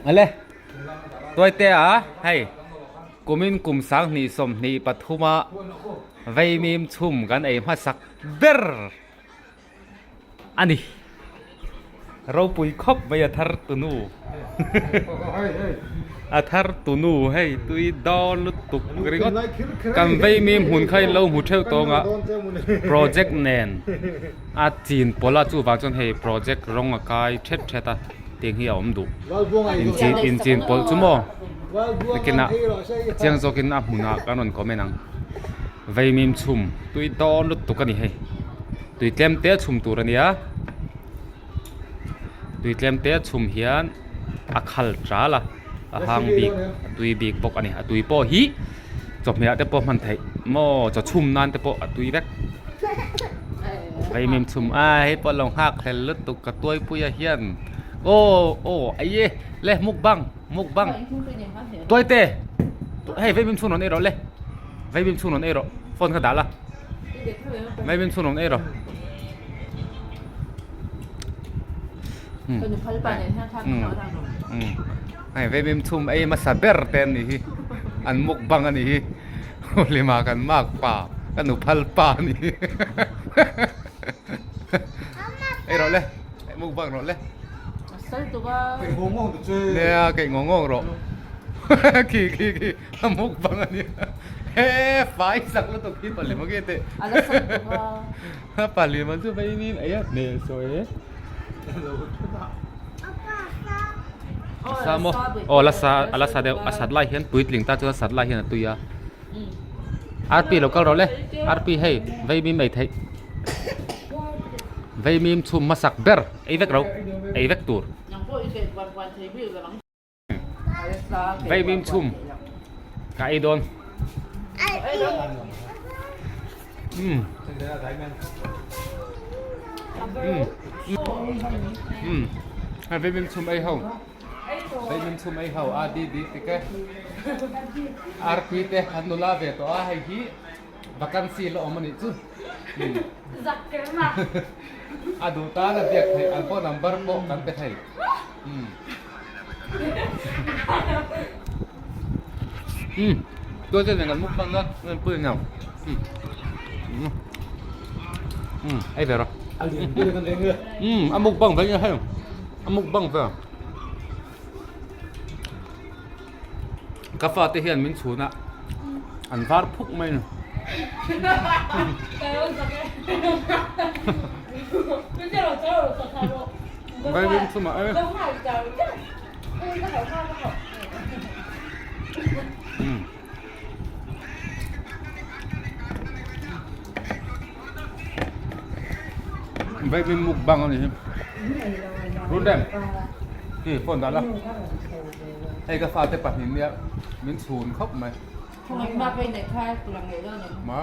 Ale tuaite a hei kumin kum 2023 a veimim chhum kan ei hmasak ber a ni. Ropui khawp mai a thar tunu a thar tunu hei tui dawn lutuk ringawt kan veimim hmun kha in lo hmu theuh tawng a project nen a chin pawlh a chuvang chuan hei project rawng a kai thet thet a tiang hi a awm duh inchin inchin pawlh chu maw nakinah chiang zawkin a hmunah kan rawn comment ang veimim chhum tui dawn lutuk a ni hei tui tlem te chhum tur a nia tui tlem te chhum hian a khal tal a a hang bik a tui bik bawk a ni a tui pawh hi chawhmeh ah te pawh hman theih maw chaw chhum nan te pawh a tui vek veimim chhum a hei pawh lo nghak hlel lutuk ka tuaipui ah hian aw aw aih e le mukbang mukbang tuaite hei veimim chhung rawn ei rawh le veimim chhung rawn ei rawh phone kha dah la veimim chhung rawn ei rawh. Hei veimim chhum ei hmasa ber te an nih hi an mukbang a nih hi Hlima kan mak pa ka nu phal pa a nih hi ei rawh le mukbang rawh le nia keih ngawng ngawng rawh khi khi khi a mukbang a nia he fai sak lutuk hi pahlim a ke teh. Pahlim an chu veimim ei a hmel sawi e. Sa maw? Aw la sa a la sa deuh a sat lai hian puitling ta chuan a sat lai hian a tui a. Arpi lo kal rawh le arpi hei veimim ei theih veimim chhum hmasak ber ei vek ro ei vek tur. Veimim chhum ka ei dawn. Um. Um. Um. Hei veimim chhum ei ho. Veimim chhum ei ho a di di ti ke. Arpui te an nula ve tawh a hei hi vacancy la awm a nih chu. A duh tan a biak theih an pawh number pawh kan pe thei. Um tuai te nen kan mukbang a en pui aniang um um ei ve rawh um a mukbang ve nia hei a mukbang ve ka fate hian min chhun a an var phuk mai a ni. Vailim chhumah e. Vailim mukbang a ni hi. Run rem. Khi phone dah la. Hei ka fate pahnih nia min chhun khawp mai. Ma.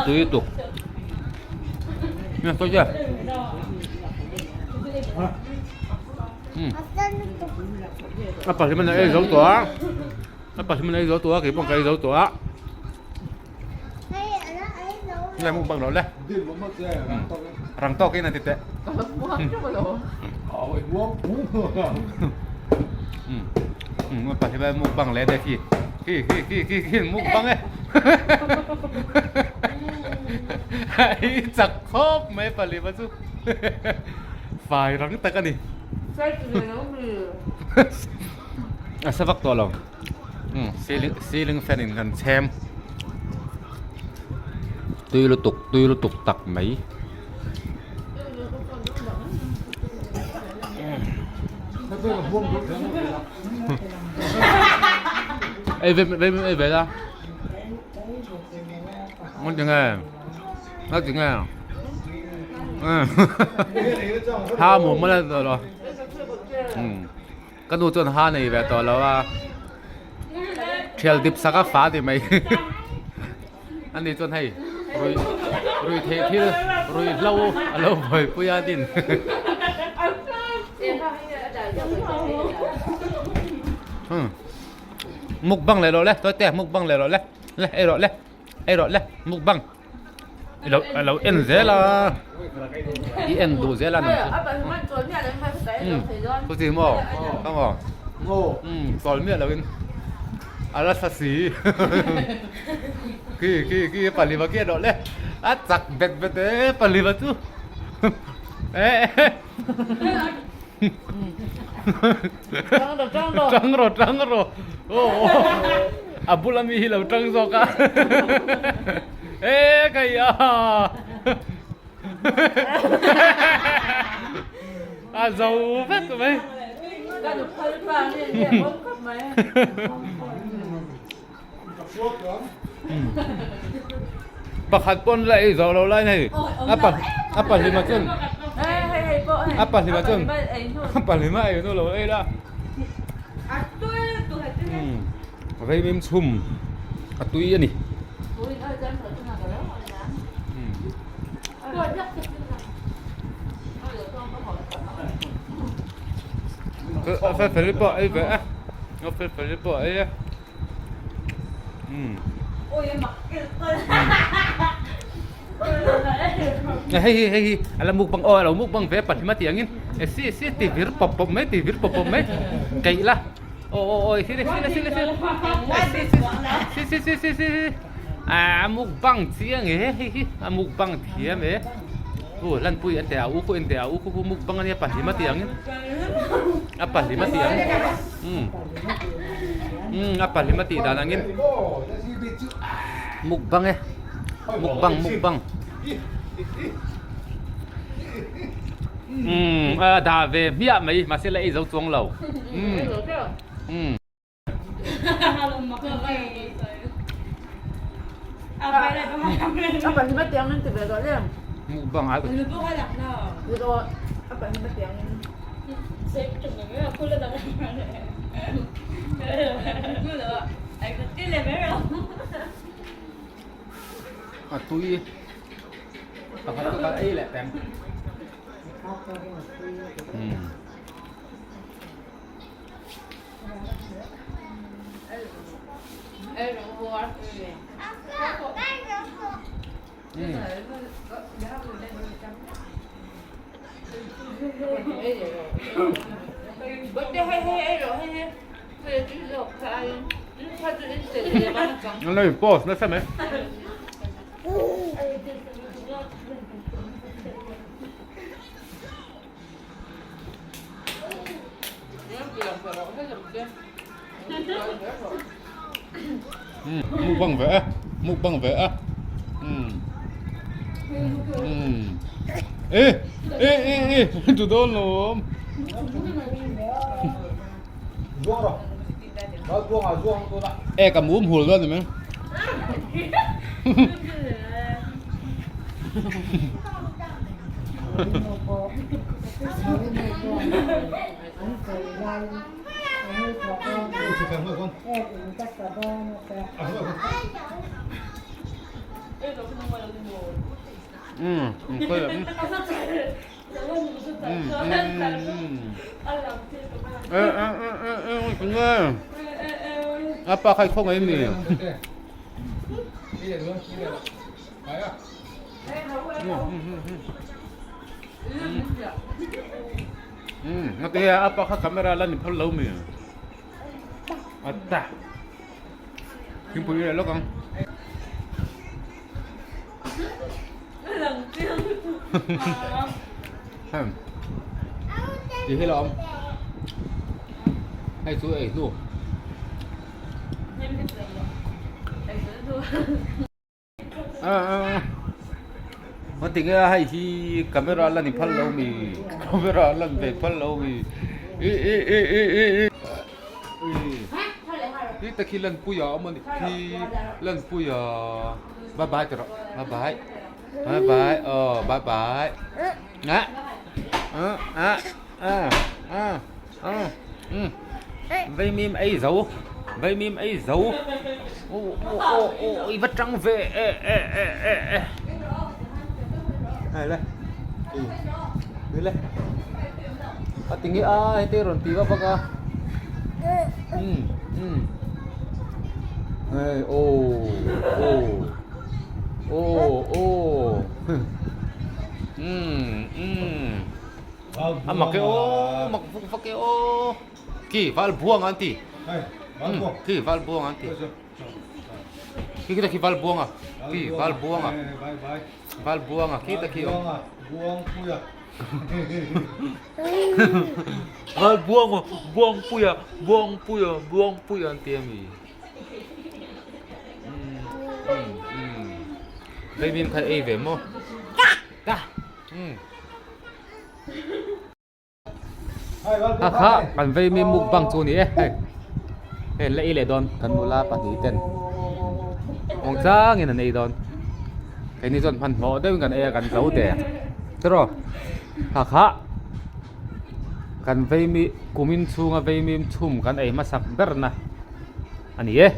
Tui tuk. Nè, tôi chưa? A pa hi mana ei zo tawh a. A pa hi mana ei zo tawh a, kei pawh ka ei zo tawh a. Nè mukbang rawh le. Rang tawk in a ti teh. A pa hi mukbang leh deuh khi. Khi khi khi khi khi mukbang e. Ei chak khawp mai pali pa chu. Fai rang tak a ni. A sa vak tawh lo. Ceiling ceiling fan in kan chhem. Tui lutuk tui lutuk tak mai. Ei ve ve ei ve la. Ngon chừng nè. Ngon chừng nè. Ha mồm mới lên rồi rồi. Ừ. Ka nu chuan ha nei ve tawh lo a. Thial dip sak a fa ti mai. Ani chuan hei rui rui theih thil rui hlo a lo buaipui a din. Hmm. Mukbang leh rawh le, tawi te mukbang leh rawh le. Le ei rawh le. Ei rawh le mukbang. I lo a lo en zel a. I en duh zel a nang chu. Hmm. Chuti maw? Ka maw? Hmm, chawl miah loin a la tha si. Khi khi khi paliva khi rawh le. A chak bet bet e paliva chu. E e. Tang rawh tang rawh a bula mi hi lo tang zawk a e kai a a zo vek mai Pakhat pawn la ei zo lo lai hei a pa a pahlima chuan a pahlima chuan a pahlima ei hnu lo ei la Vaimim chhum a tui a ni. A fel fel pawh ei ve a a fel fel pawh ei a. Hei hi hei hi a la mukbang aw a lo mukbang ve pahlima tih angin e si si ti vir pawp pawp mai ti vir pawp pawp mai keih la aw aw aw si le si le si le si si si si si si a mukbang chiang e hei hi a mukbang thiam e u lanpui an teh a u khu en teh a u khu khu mukbang ania pahlima tih angin a pahlima tih angin umm. Umm a pahlima tih dan angin mukbang e mukbang mukbang umm a dah ve hmiah mai mahse la ei zo chuang lo umm umm. Mukbang ai A tui pakhat chu ka ei leh peng. Umm. An lo in pause nasa mai. Mukbang ve a mukbang ve a umm umm e e e e tu dawn lo awm e ka mum hul dawn ni mai Apa khai khaw ngai mi. Umm ngati nge apa kha camera la ni phal lo mi atta thingpui leh lawk ang hmm ti hi la awm hei chu ei hnu Heti nge a hei hi camera la ni phal lo mi camera lan ve phal lo mi ih ih ih ih ih ih hi te khi lanpuia a awm a ni khi lanpuia bye bye ti rawh bye bye bye bye aw bye bye ah ah ah ah ah ah um. Vaimim ei zo vaimim ei zo aw aw aw aw i va tang ve e e e e e hei le i hei le a ti nge a heti rawn ti vak vak a. Um um hei aw aw aw aw um um a mak e aw mak vak vak e aw khi val buang an ti khi val buang an ti khi khi ta khi val buang a khi val buang a val buang a khi ta khi awm val buang a buang puia buang puia buang puia an ti a mi um um um vei kha ei ve maw ta um. A kha kan vei mi mukbang chu ni e hei hei la ei leh dawn kan nula pahnih ten muang changin an ei dawn keini chuan hmanhmawh deuhin kan ei a kan zo der tiraw a kha kan vei mi kumin chhunga vei mim chhum kan ei hmasak ber na a ni e.